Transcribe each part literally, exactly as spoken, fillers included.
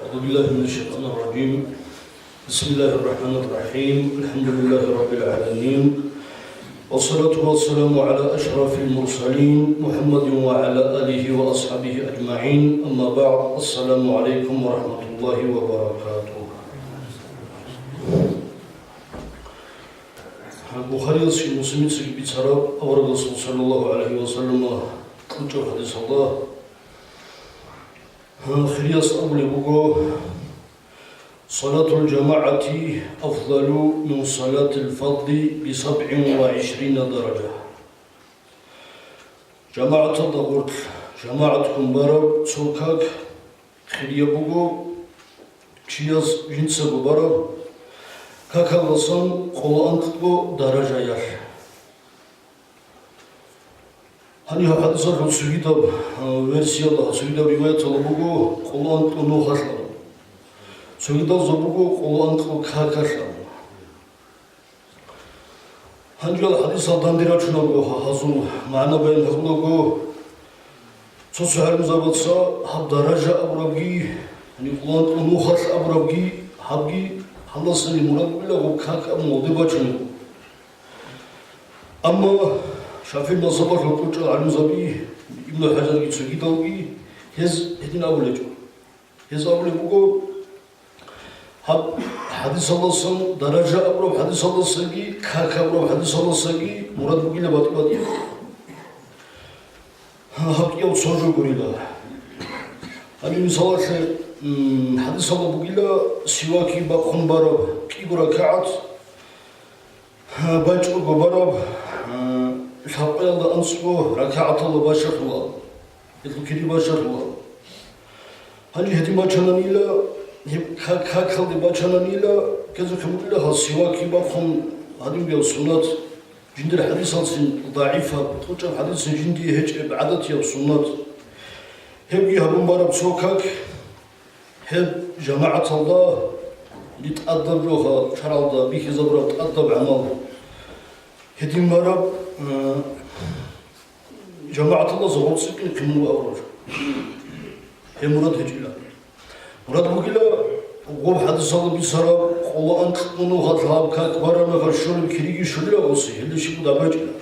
أعوذ بالله من الشيطان الرجيم. بسم الله الرحمن الرحيم. الحمد لله رب العالمين. والصلاة والسلام على أشرف المرسلين محمد وعلى آله وأصحابه أجمعين. أما بعد. السلام عليكم ورحمة الله وبركاته. Бухариясги Муслимицаги бицараб аварагасул саллаллагьу гӀалайгьи ва саллама кьучӀаб хӀадисалда, хирияс абулеб буго: «Салатул жамагӀати афдалу мин салатил фарди би сабгӀин ва гӀишрина даража». ЖамагӀаталда гъорлъ, жамагӀатгун бараб цо как хирияб буго чияс жинцаго бараб какалдасан къоло анкьго даражаялъ. Гьанив гьаб хӀадисалъул цогидаб, а, версиялда, цогидаб риваяталда буго къоло анкьго нухалъ абун, цогидазда буго къоло анкьго какалъ абун. Гьанже гьал хӀадисал данде рачунаго, гьазул магӀна баян гьабунаго, цо-цо гӀалимзабаца гьаб даража абурабги, гьанив къоло анкьго нухалъ абурабги, гьабги гьалдасани мурад бугила гъоб как абун гъоде бачунеб. Амма ШафигӀил мазгьабалъул кьучӀал гӀалимзаби, Ибну ХӀажарги цогидалги, гьез гьедин абулечӀо. Гьез абулеб буго, гьаб хӀадисалдасан, даража абураб хӀадисалдасаги, как абураб хӀадисалдасаги мурад бугила батӀи-батӀи. Гьаб кӀияв цо жо гурила. Гьаниб мисалалъе, м, хӀадисалда бугила сиваки бахъун бараб кӀиго ракагӀат, бачӀого бараб, а, лъабкъоялда анцӀго ракагӀаталда бащалъула, гьелъул кири бащалъула. Гьанже гьедин бачананила, гьеб как-, какалде бачананила, ккезе ккун бугила гьал сиваки бахъун гьадинги гьаб суннат, жиндир хӀадисалцин дагӀифаб, кьучӀаб хӀадисцин жиндие гьечӀеб гӀадатияб суннат. Гьебги гьабун бараб цо как, гьеб жамагӀаталда, тӀадаб жоха шаргӀалда бихьизабураб тӀадаб гӀамал. Гьедин бараб, а, жамагӀаталда зогъоб цӀикӀкӀин хъимун абураб жо. Гьеб мурад гьечӀила. Мурад бугила, гъоб хӀадисалда бицараб, къоло анкьго нухалъ гьаб как бараб мехалъ щолеб кириги щолила гъоси, гьелде щибго дабачӀила.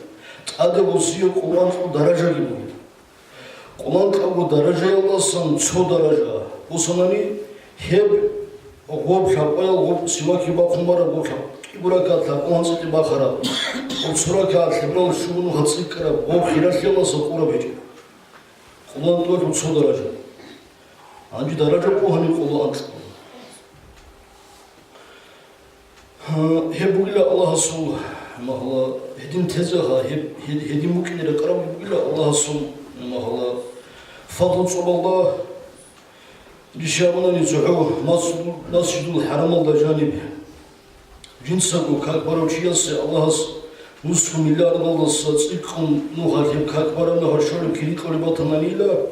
ТӀаде гъосие къоло анкьго даражаги бугила. Къоло анкьго даражаялдасан цо даража босанани, гьеб гъоб лъабкъоял гъоб сиваки бахъун бараб гъоб лъаб-, кӀиго ракагӀат лъабкъоялда анцӀила бахараб, гъоб цо ракагӀат лъабкъоялда щуго нухалъ цӀикӀкӀараб, гъоб хиралъиялдаса къураб гьечӀо. Къоло анкьго цо даража. Гьанже даража къо гьаниб къоло анкьго. Гьеб бугила Аллагьасул магьула, гьедин тезеха, гьеб, гьед-, гьедин букӀине рекъараб бугила Аллагьасул магьула. Фадлу цӀобалда ришабунани цохӀо Масжидул, Масжидул ХӀарамалда жаниб. Жинцаго как барав чиясе Аллагьас нусго миллиардалдаса цӀикӀкӀун нухалъ гьеб как бараб мехалъ щолеб кири кьолеб батананила,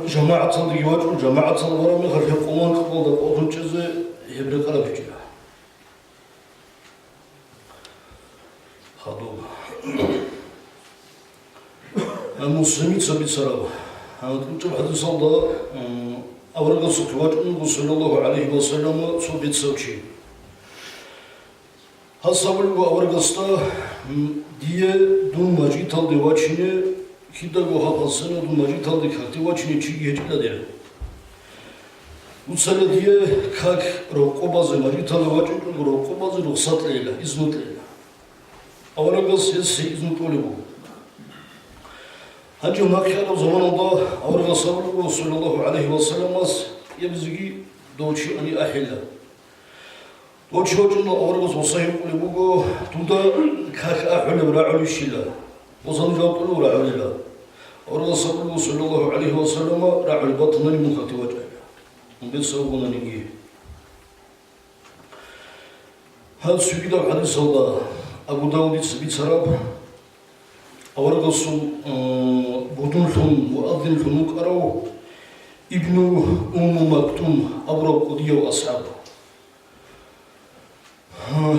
жамагӀаталдеги вачӀун, жамагӀатал бараб мехалъ гьеб къоло анкьго къолда къотӀун чӀезе гьеб рекъараб гьечӀила. Хадуб. Гьанив Муслимица бицараб, гьанив кьучӀаб хӀадисалда, м, аварагасухъе вачӀун вуго, саллаллагьу гӀалайгьи ва саллама, цо бецав чи. Гьас абулеб буго аварагасда: «М, дие дун мажгиталде вачине, кидаго гьаб гьасана дун мажгиталде какде вачине чиги гьечӀила дир. Дуцайила дие как рокъоб базе, мажгиталде вачӀинчӀого рокъоб базе рухсат кьейила, изну кьейила». Аварагас гьесие изну кьолеб буго. Гьанже нахъе араб заманалда аварагас абулеб буго, саллаллагьу гӀалайгьи ва салламас, кӀиабизеги дов чи ани ахӀила. Дов чи вачӀуна, аварагас гьесда гьикъулеб буго: «Дуда как ахӀулеб рагӀулищила?» Гьесда жаваб кьолеб буго: «РагӀулила». Аварагас абулеб буго, саллаллагьу гӀалайгьи ва саллама: «РагӀулеб батанани мун какде вачӀайила, мун бецав вугонаниги». Гьанив цогидаб хӀадисалда, Абу Давудица бицараб, аварагасул, э, будунлъун, муаддинлъун вукӀарав Ибну Умму Мактум абурав кӀудияв асхӀаб.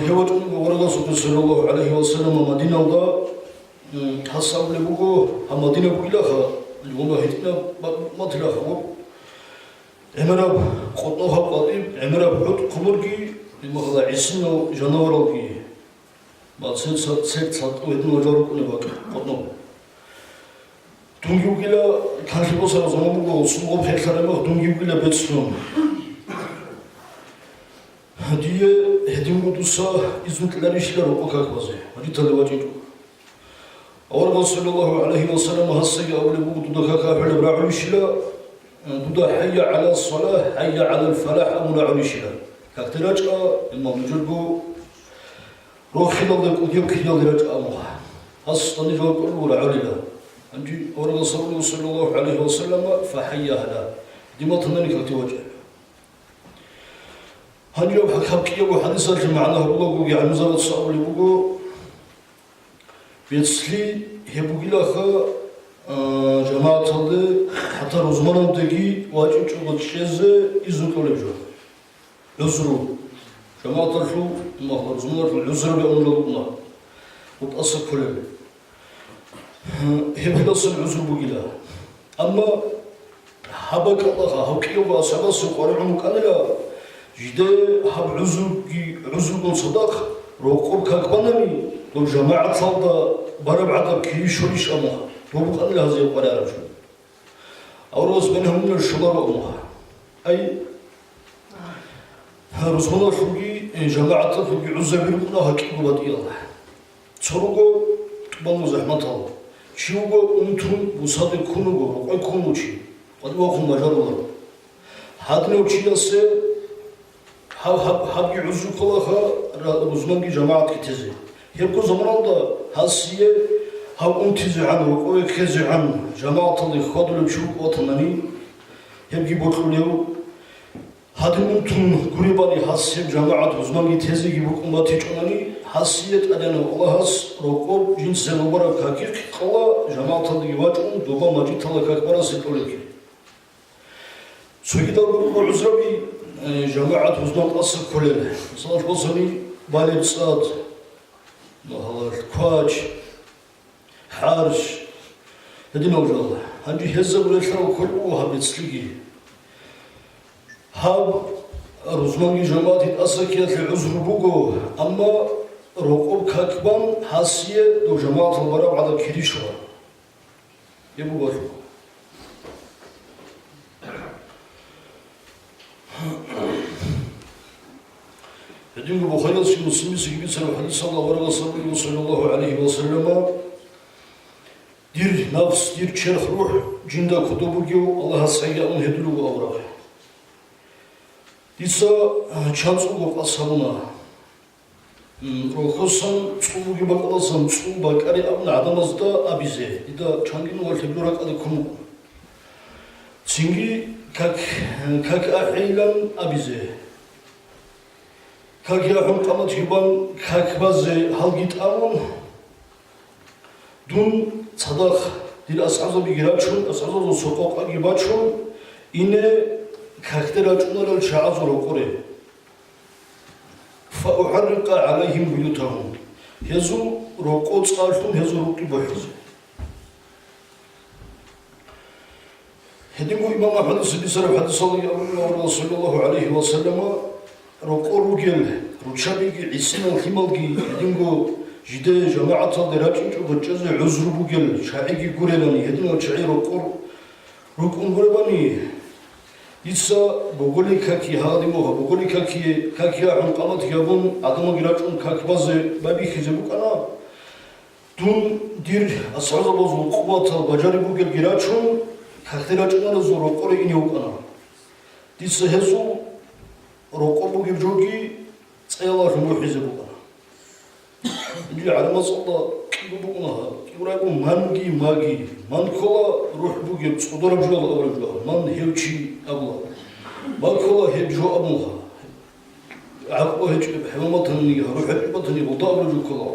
Гьев вачӀун вуго аварагасухъе, саллаллагьу гӀалайгьи ва саллама, Мадиналда, м, гьас абулеб буго, гьаб Мадина бугилаха, гьуна гьитӀинаб ба-, батилаха гъоб. ГӀемераб къотӀнохъаб къватӀиб, гӀемераб хӀутӀ хъубурги, имахъала гӀисинал жанаваралги, ва цер-, цер-, церцалъ гьединал жал рукӀунеб бакӀ къотӀноб. Дунги вугила, канлъи босараб заман буго, гъосул гъоб херлъараб мех дунги вугила бецлъун. Дие гьединго дуца изну кьарищила рокъо как базе, мажиталде вачӀинчӀо. Аварагас саллаллагьу гӀалайгьи ва саллам гьасдаги абулеб буго, дуда как ахӀулеб рагӀулищила, дуда «ХӀайя гӀала салагь, хӀайя гӀалал фалахь» абун рагӀулищила. Какде рачӀа, имам, нужерго рохиналда кӀудияв киналде рачӀа абун. Гьасдани жаваб кьолеб буго рагӀулила. Гьанже аварагас абулеб саллаллагьу гӀалайгьи ва саллама: «Фа хӀайя гьала». Дима танани какде вачӀа. Гьанже гьаб кӀиябго хӀадисалъе магӀна гьабулагоги гӀалимзабаца абулеб буго, бецлъи гьеб бугилаха, а, жамагӀаталде, хӀатта рузманалдеги вачӀинчӀого чӀезе изну кьолеб жо. ГӀузру. ЖамагӀаталъул, магьла рузманалъул гӀузру бегьуна рукӀуна. ГъутӀаса кколел. Гьеб гьеласан гӀузру бугила. Амма гьаб бакӀалда гьав кӀиявго асхӀабасе къваригӀун вукӀанила, жидее гьаб гӀузруги, гӀузругун цадахъ рокъоб как банани, доб жамагӀаталда бараб гӀадаб кири щолищ абун, доб букӀанила гьазие къваригӀараб жо. Аварагас бен гьабунила щоларо абун. Ай, рузманалъулги, э, жамагӀаталъулги гӀузаби рукӀуна гьакӀиго батӀиял. Цо руго тӀубанго захӀматал. Чи вуго унтун бусаде ккун вуго, рокъой ккун вуго чи, къватӀивахъун бажаруларо. Гьадинав чиясе гьаб-, гьаб-, гьабги гӀузру кколаха ра-, рузманги жамагӀатги тезе. Гьебго заманалда гьасие гьав унтизегӀан, рокъове ккезегӀан жамагӀаталде хьвадулев чи вукӀун ватанани, гьебги бокьулев. Гьадин унтун гуребани гьас гьеб жамагӀат рузманги тезеги букӀун батичӀонани, гьасие ТӀадегӀанав Аллагьас рокъоб жинца гьеб бубараб какихъ кьола, жамагӀаталдеги вачӀун, доба мажитала как барасе кьолебги. Цогидалго руго гӀузраби, э, жамагӀат рузман тӀаса кколел. Мисалалъ босани, балеб цӀад, магьалал квач, хӀарщ, гьединал жал. Гьанже гьезда гурелъарав кколеб буго гьаб бецлъиги. Гьаб рузманги жамагӀатги тӀаса ккеялъе гӀузру буго, амма рокъоб как бан гьасие доб жамагӀатал бараб гӀадаб кири щола. Гьеб буго. Гьединго Бухариясги Муслимицаги бицараб хӀадисалда аварагас абулеб, саллаллагьу гӀалайгьи ва саллама: «Дир нафс, дир черх, рухӀ жинда кодоб бугев Аллагьас гӀайгӀун гьедулев вуго авараг». Дица, а, чан цӀулго къасд гьабуна. М, рохосан цӀул бугеб бакӀалдасан цӀул бакӀари абуна гӀадамазда абизе, дида чанги нугӀал гьеб ракӀалде ккун вукӀун. Цинги как, как ахӀейилан абизе. Как ахӀун къамат гьабун, как базе гьалги тӀамун, дун цадахъ дир асхӀабзабиги рачун, асхӀабзабазул цо къокъаги бачун, ине какде рачӀунарел чагӀазул рокъоре. «Фа ухӀаррикъа гӀалайгьим буютагьум», гьезул рокъо цӀарлъун, гьезул рукъи бухӀизе. Гьединго имам АхӀмадица бицараб хӀадисалдаги абулеб, аварагас саллаллагьу гӀалайгьи ва саллама, рокъор ругел руччабиги гӀисинал лъималги гьединго жидее жамагӀаталде рачӀинчӀого чӀезе гӀузру бугел чагӀиги гурелани, гьединал чагӀи рокъор рукӀун гуребани, дица боголил каки, гьагъадин буго, боголил каки, каки ахӀун къамат гьабун, гӀадамалги рачӀун как базе байбихьизе букӀана. Дун дир асхӀабзабазул къуватал бажариб бугелги рачун, какде рачӀунаразул рокъоре ине вукӀана. Дица гьезул рокъоб бугеб жоги цӀаялалъун бухӀизе букӀана. Гьанже гӀадамазда кӀиго букӀуна гьаб, кӀиго райгун манги маги, ман ккола рухӀ бугеб цӀодораб жоялъ абураб жо, ман гьев чи абула. Ман ккола гьеб жо абун гьаб. ГӀакълу гьечӀеб хӀайван батаниги, рухӀ гьечӀеб батаниги, гъолда абураб жо ккола.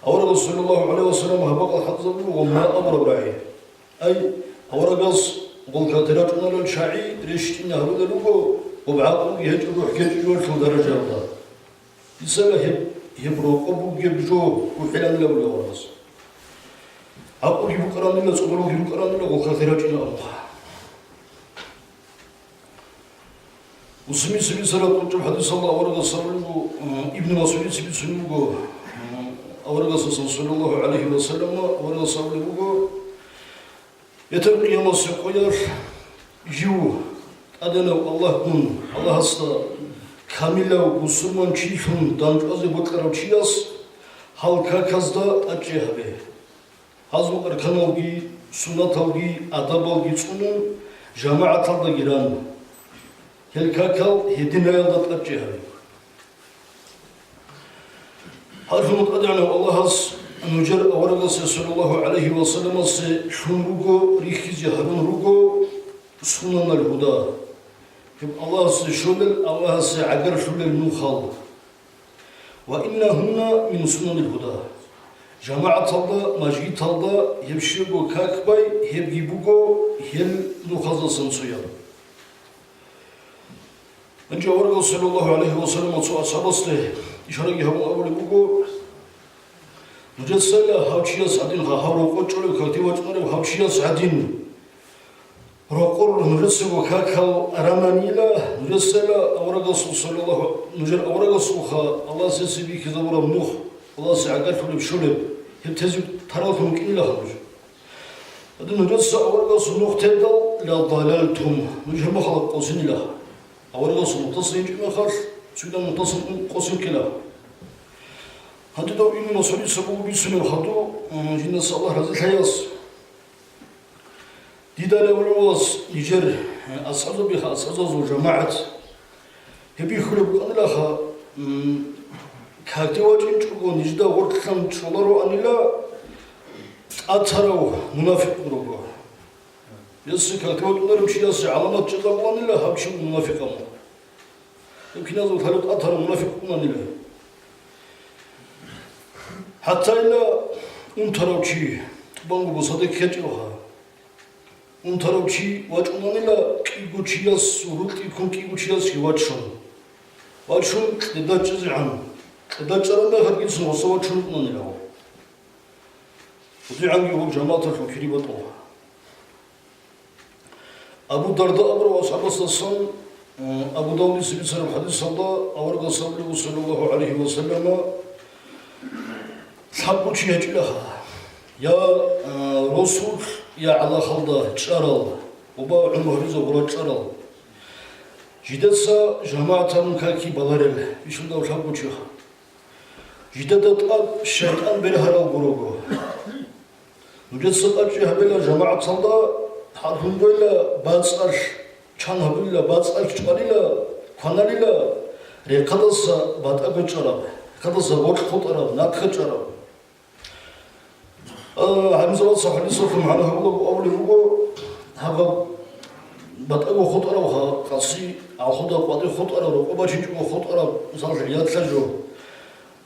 Аварагас саллаллагьу гӀалайгьи ва саллам гьаб бакӀалъ хӀалтӀизабулеб ва ман абураб рагӀи. Ай, аварагас гъол какде рачӀунарел чагӀи рещтӀине гьарулел руго, гъоб гӀакълуги гьечӀо, рухӀги гьечӀо жоялъул даражаялда. Дицала гьеб, гьеб рокъоб бугеб жо бухӀиланила абулеб аварагас. ГӀакълуги букӀаранила, цӀодоравги рукӀаранила гъол какде рачӀина абун. Муслимица бицараб кьучӀаб хӀадисалда аварагас абулеб буго, э, Ибн Масгьудица бицунеб буго, э, аварагасдасан, саллаллагьу гӀалайгьи ва саллама, аварагас абулеб буго: «БетӀер къиямасеб къоялъ жив тӀадегӀанав Аллагьгун, Аллагьасда камилав бусурманчилъун дандчӀвазе бокьарав чияс гьал каказда тӀадчӀей гьабе». Гьазул арканалги, суннаталги, адабалги цӀунун, жамагӀаталдаги ран, гьел какал гьединаялда тӀадчӀей гьабе. Гьалъун ТӀадегӀанав Аллагьас нужер аварагасе, саллаллагьу гӀалайгьи ва салламасе, лъун руго, рихьизе гьарун руго сунанал гьуда. Гьеб Аллагьасе щолел, Аллагьасе гӀагарлъулел нухал. «Ва иннагьунна мин сунанил гьуда». ЖамагӀаталда, мажгиталда гьеб щибго как бай, гьебги буго гьел нухаздасан цояб. Гьанже аварагас, саллаллагьу гӀалайгьи ва саллама, цо асхӀабасде ишараги гьабун абулеб буго: «Нужецайила гьав чияс гӀадин, гьав рокъов чӀолев какде вачӀунарев гьав чияс гӀадин». Рокъор нужецаго какал рананила, нужецайила аварагасул, саллаллагьу, нужер аварагасулха Аллагьас гьесие бихьизабураб нух, Аллагьасе гӀагарлъулеб щолеб, гьеб тезе тараллъун вукӀинилаха нуж. Гьадин нужеца аварагасул нух тедал, ла далалтум, нуж гьеб мехалъ къосинилаха. Аварагасул нухалдаса инчӀеб мехалъ, цоясул нухалдаса къосинилаха. Гьанже дов Ибн Масгьудица буго бицунеб хадуб, м, жиндаса Аллагь разилъаяс. Дида левлъулас нижер, э, асхӀабзабиха, асхӀабзабазул жамагӀат. Гьеб бихьулеб букӀанилаха, м, какде вачӀинчӀого нижда гъоркьлъан чӀолароанила тӀатарав мунафикъ гурого. Гьесие какде вачӀунарев чиясе гӀаламат чӀезабуланила гьав чи мунафикъ абун. Гьеб киназул лъалеб тӀатарав мунафикъ унанила. ХӀатта ила унтарав чи, тӀубанго бусаде ккечӀевха, унтарав чи вачӀунанила кӀиго чияс, рукьи ккун кӀиго чияс вачун. Вачун кьеда чӀезегӀан. Кьеда чӀараб мехалъ гьесин гъоса вачун унанила. ГьудигӀанги гьеб жамагӀаталъул кири батӀун. Абу Дарда абурав асхӀабасдасан, м, Абу Давудица бицараб хӀадисалда аварагас абулеб, саллаллагьу гӀалайгьи ва саллама, лъабго чи гьечӀилаха, я, а, росулъ, я гӀалахалда чӀарал, оба гӀумру гьабизе гъура чӀарал. Жидеца жамагӀат гьабун каки баларел, ишалдав лъабго чиха. Жидеда тӀад шайтӀан бергьарал гурого. Нужеца тӀадчӀей гьабила жамагӀаталда, гьарун гойила бацӀалъ, чан гьабулила, бацӀалъ чӀвалила, кваналила, рехъадаса батӀа гочӀараб, рехъадаса гъоркь хутӀараб, нахъа чӀараб. А, гьанизалъ хӀадисалъул магӀна гьабулаго абулеб буго, гьаб батӀаго хутӀарав ха, къаси алхуда къватӀи хутӀарав, рокъоб бачинчӀого хутӀарав, мисалалъ, гӀиялалъ жо.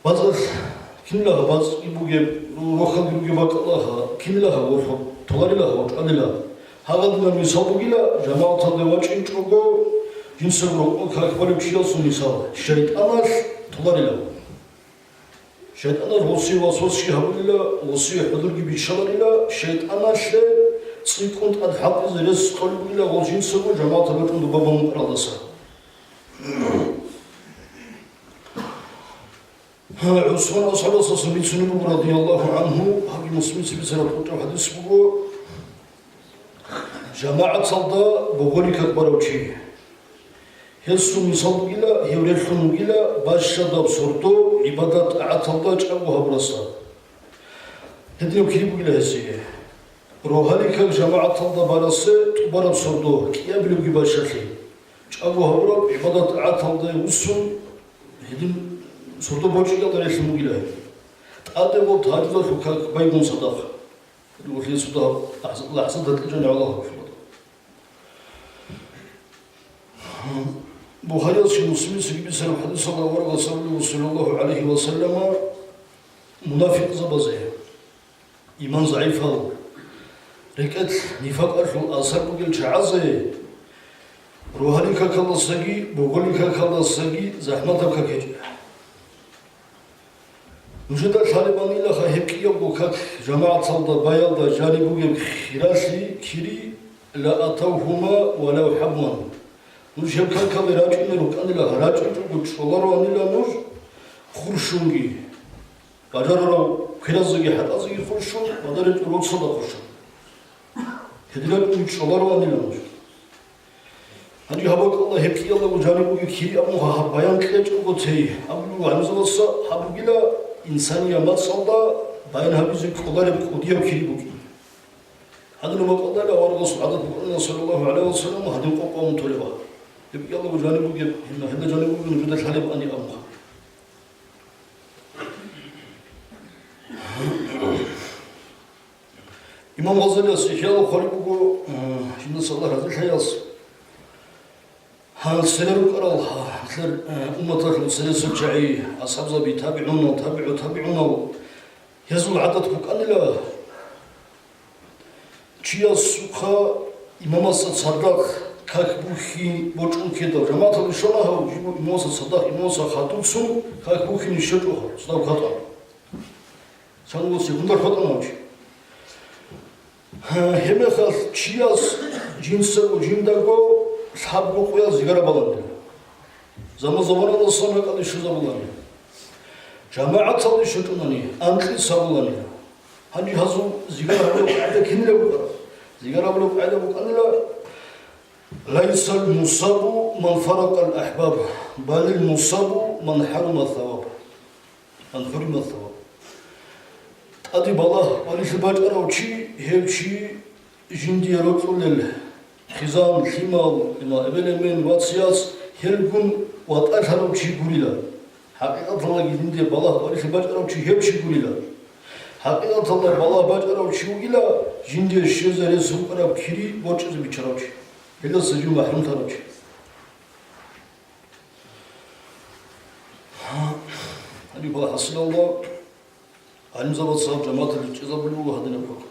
БацӀалъ кинилаха бацӀги бугеб, ру-, рохалги ругеб бакӀалаха, кинилаха ворхӀ толарилаха ва чӀвалила. Гьагъадинаб мисал бугила, жамагӀаталде вачӀинчӀого, жинсаго рокъоб как балев чиясул мисал, шайтӀаналъ толарила. ШайтӀанас гъосие васвасги гьабулила, гъосие хӀадурги биччаларила, шайтӀаналъе цӀикӀкӀун тӀад хӀалтӀизе рес кьолеб бугила гъос жинсаго жамагӀаталда вачӀун доба бан букӀаралдаса. ГӀусман асхӀабасдасан бицунеб буго, радияллагьу гӀангьу, гьабги Муслимица бицараб кьучӀаб хӀадис буго. ЖамагӀаталда боголил как барав чи. Гьесул мисал бугила, гьев релълъун вугила бащадаб сордо гӀибадат-тӀагӀаталда чӀаго гьабурасда. Гьединаб кири бугила гьесие. Рогьалил как жамагӀаталда барасе тӀубараб сордо кӀиабилебги бащалъи, чӀаго гьабураб гӀибадат-тӀагӀаталда вуссун, гьедин сордо бочӀиялда релълъун вугила гьев. ТӀаде гъоб тагьажудалъул как байгун цадахъ. Гьелъие цо дагьаб лахӀзат гьатӀинчӀони гӀоло гьабулеб. Бухариясги Муслимицаги бицараб хӀадисалда аварагас абулеб, саллаллагьу гӀалайгьи ва саллама, мунафикъзабазе, иман загӀипал, рекӀелъ нифакъалъул асар бугел чагӀазе, рогьалил какалдасаги, боголил какалдасаги захӀматаб как гьечӀила. Нужеда лъалебанилаха гьеб кӀиябго как жамагӀаталда баялда жаниб бугеб хиралъи, кири, ла атавгьума валав хӀабван. Нуж гьеб какалде рачӀине рукӀанила, рачӀичӀого чӀолароанила нуж хурщунги, бажарарав кверазеги хӀатӀазеги хурщун, бажаричӀо росалда хурщун. Гьединаб чӀолароанила нуж. Гьанже гьаб бакӀалда гьеб кӀиялдаго жаниб бугеб кири абун гьаб баян кьечӀого тей абулев гӀалимзабаца гьаб бугила инсаниял мацӀалда баян гьабизе кӀолареб кӀудияб кири букӀин. Гьадинаб бакӀалда аварагасул гӀадат букӀана, саллаллагьу гӀалайгьи ва саллам, гьадин къокъ гьабун толеб. Гьеб кӀиялдаго жаниб бугеб, гьеб, гьелда жаниб бугеб нужеда лъалеб ани абун. Имам Гъазалияс Ихьяялъ хъвалеб буго, э, жиндаса Аллагь разилъаяс, гьанцӀ цере рукӀарал, гьанцӀер, э, умматалъул цересел чагӀи, асхӀабзаби, табигӀунал, табигӀу табигӀунал, гьезул гӀадат букӀанила, чиясухъа имамасда цадахъ как бухьи бочӀун ккедал, жамагӀаталде щвана гьав, жиб имамасда цадахъ, имамасда хадубцун как бухьине щвечӀо гьав, цадахъ ватӀа. Цан ва секунда хватӀана чи. Гьебмехалъ чияс жинцаго жиндаго лъабго къоял зигара баланила. Заман-заманалдасан ракӀалде щвезабуланила. ЖамагӀаталде щвечӀунани, анкьица абуланила. Гьанже гьазул зигара гьабулеб къагӀида кинилаб букӀараб? Зигара гьабулеб къагӀида букӀанила: «Лайсал мусабу ман фаракъал ахӀбаб, балил мусабу ман хӀарума саваб». Ан хӀуримат саваб. ТӀаде балагь валилъи бачӀарав чи, гьев чи жиндие рокьулел хъизан, лъимал, има, эбел-эмен, вац-яц, гьелгун ватӀалъарав чи гурила. ХӀакъикъаталдаги жиндие балагь валилъи бачӀарав чи гьев чи гурила. ХӀакъикъаталда балагь бачӀарав чи вугила, жиндие щвезе рес рукӀараб кири борчӀизе биччарав чи, гьелдаса жив махӀрумлъарав чи. Гьаниб хӀасилалда гӀалимзабаца гьаб жамагӀаталде чӀезабулеб буго гьадинаб хӀукму.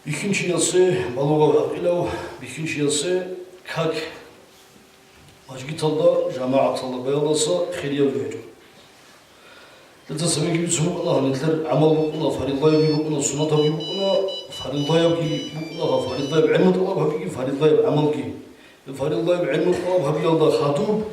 Бихьинчиясе балугъав гӀакъилав, бихьинчиясе как мажгиталда, жамагӀаталда баялдаса хирияб гьечӀо. Дица цебеги бицун букӀана, гьанилъер гӀамал букӀана, фаризаябги букӀана, суннатабги букӀана, фаризаябги букӀана, фаризаяб гӀелму тӀалаб гьабиги, фаризаяб гӀамалги. Фаризаяб гӀелму тӀалаб гьабиялда хадуб,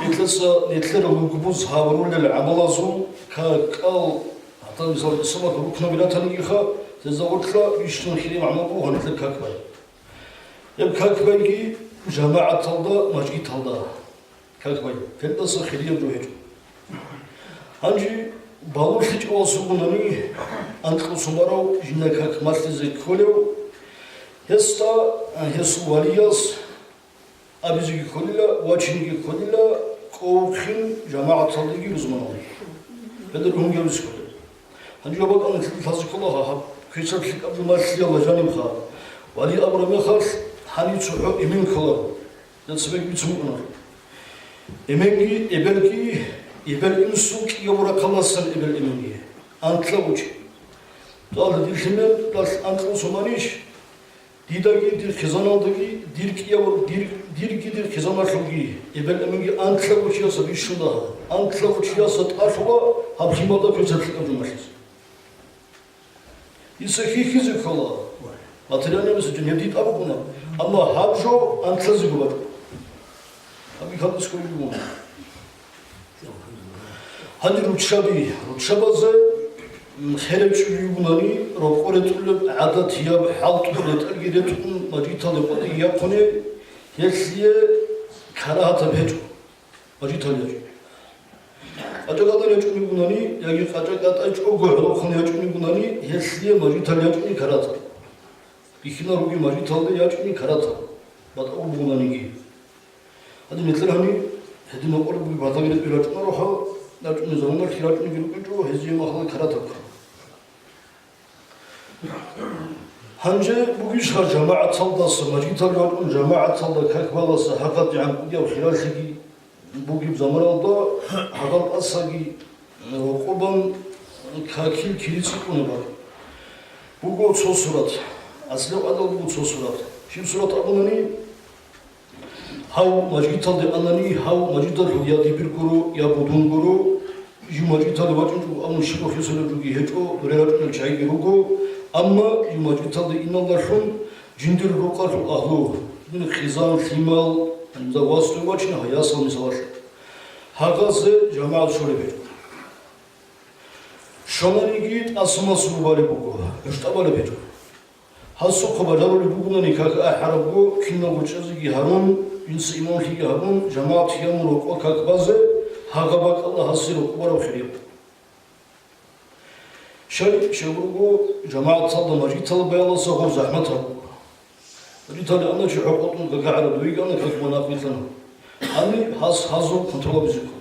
нилъеца, нилъер лугбуз гьабурулел гӀамалазул ка-, кӀал, гьатӀа, мисал, исламалъул рукнаби ратанигиха, гьезда гъоркьа бищун хириял гӀамал буго гьанилъер как бай. Гьеб как байги жамагӀаталда, мажгиталда. Как бай, гьелдаса хирияб жо гьечӀо. Гьанже балугълъичӀев вугони, анкьго сумарав жинда как малъизе кколев, гьесда, гьесул валияс абизеги кколила, вачинеги кколила, кӀовухъин жамагӀаталдеги рузманалде. Гьелда ругьунги абизе кколел. Гьанже бакӀалда лъазе ккола гьаб квешаб лъикӀаб жо малъиялда жанибха. Вали абураб мехалъ гьанив цохӀо эмен кколаро. Яцебеги бицун букӀана. Эменги, эбелги, эбел-инсул кӀиябго рахъалдасан эбел-эменги. Анкьа гъучӀи. Дагьа дир лъимер, дагь анкьа суманищ? Дидаги, дир хъизаналдаги, дир кӀиябго, дир, дирги дир хъизаналъулги, эбел-эменги анкьа гъучияса бищун дагьа. Анкьа гъучияса тӀалъула гьаб лъималда квешаб лъикӀаб жо малъизе. Дица хьихьизе ккола. Материальный бесичун гьеб дитӀа букӀуна. Амма гьаб жо анкьазего бачӀо. Гьаб ихаб диско бугони. Гьанир руччаби, руччабазе, м, херечӀули вугони, рокъо ретӀулеб гӀадатияб хӀалтӀу ретӀелги ретӀун, мажгиталде къватӀиги яхъуни, гьелъие карагьатаб гьечӀо. Мажгитал ячӀун. КъачӀа-кӀатӀа ячӀунеб бугони, яги къачӀа-кӀатӀа чӀого гӀолохъун ячӀунеб бугони, гьелъие мажгитал ячӀуни каратаб. Бихьинал ругел мажгиталде ячӀуни каратаб, батӀа бугониги. Гьадин, нилъер гьаниб гьедин гьоркьоб бугеб батаги ретӀел рачӀунаро гьал, ячӀунел заманалъ рачӀунеги рукӀинчӀо, гьезие махала каратаб. Гьанже бугищха жамагӀаталдаса, мажгиталде вачӀун жамагӀаталда как баласа гьагъадигӀан кӀудияб хиралъиги бугеб заманалда гьагъал тӀасаги рокъобан какил кири цӀикӀкӀунеб буго цо сурат. Аслияб гӀадал буго цо сурат. Щиб сурат абунани, гьав мажгиталде анани, гьав мажгиталъул я дибир гуро, я будун гуро, жив мажгиталде вачӀинчӀого абун щиб хисалеб жоги гьечӀо, дуре рачӀунел чагӀиги руго, амма жив мажгиталде иналдалъун жиндир рукъалъул агьлу, Хизан, лъимал, гьаниб васлуй вачине гьаясал мисалалъе. Гьагъазе жамагӀат щолеб гьечӀо. Щонаниги тӀасамасул балеб буго, гӀуштӀа балеб гьечӀо. Гьасухъа баларулеб бугони как ахӀарабго, киналго чӀезеги гьарун, инса имамлъиги гьарун, жамагӀат гьамун рокъо как базе, гьагъа бакӀалда гьасе рокъо бараб хирияб. Щай, щай гурого, жамагӀаталда мажгиталда баялдаса гъоб захӀмат гьабуго. Мажгиталде ана чи хӀокъотӀун гагагӀараб дугӀи ана как мунапикъ вилълъана. Гьаниб гьас гьазул контролабизе ккола.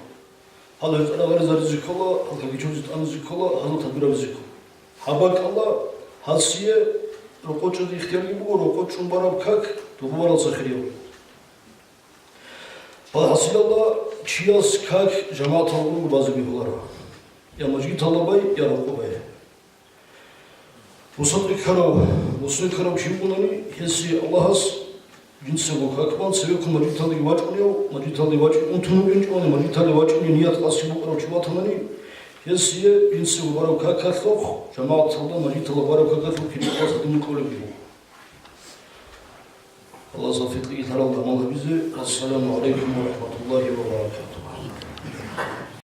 Гьал гьертӀа гъаризаризе ккола, гьал кагичуризе тӀамизе ккола, гьазул тадбирабизе ккола. Гьаб бакӀалда гьасие рокъо чӀезе ихтиярги буго, рокъо чӀун бараб как дубу баралдаса хирияб. Гьал хӀасилалда чияс как жамагӀатал гурого базе бегьуларо. Я мажгиталда бай, я рокъо бай. Мусакъи ккарав, мусакъи ккарав чи вугони, гьесие Аллагьас жинцаго как бан, цевеккун мажгиталдеги вачӀунев, мажгиталде вачӀин унтун вугинчӀони, мажгиталде вачӀине ният къасд букӀарав чи ватанани, гьесие жинцаго бараб какалъухъ, жамагӀаталда мажгиталда бараб какалъухъ кири къасд дин кколеб буго. Аллагьас тавфикъ кьеги лъаралда гӀамал гьабизе. Ассаламу гӀалайкум ва рахӀматуллагьи ва баракатугьу.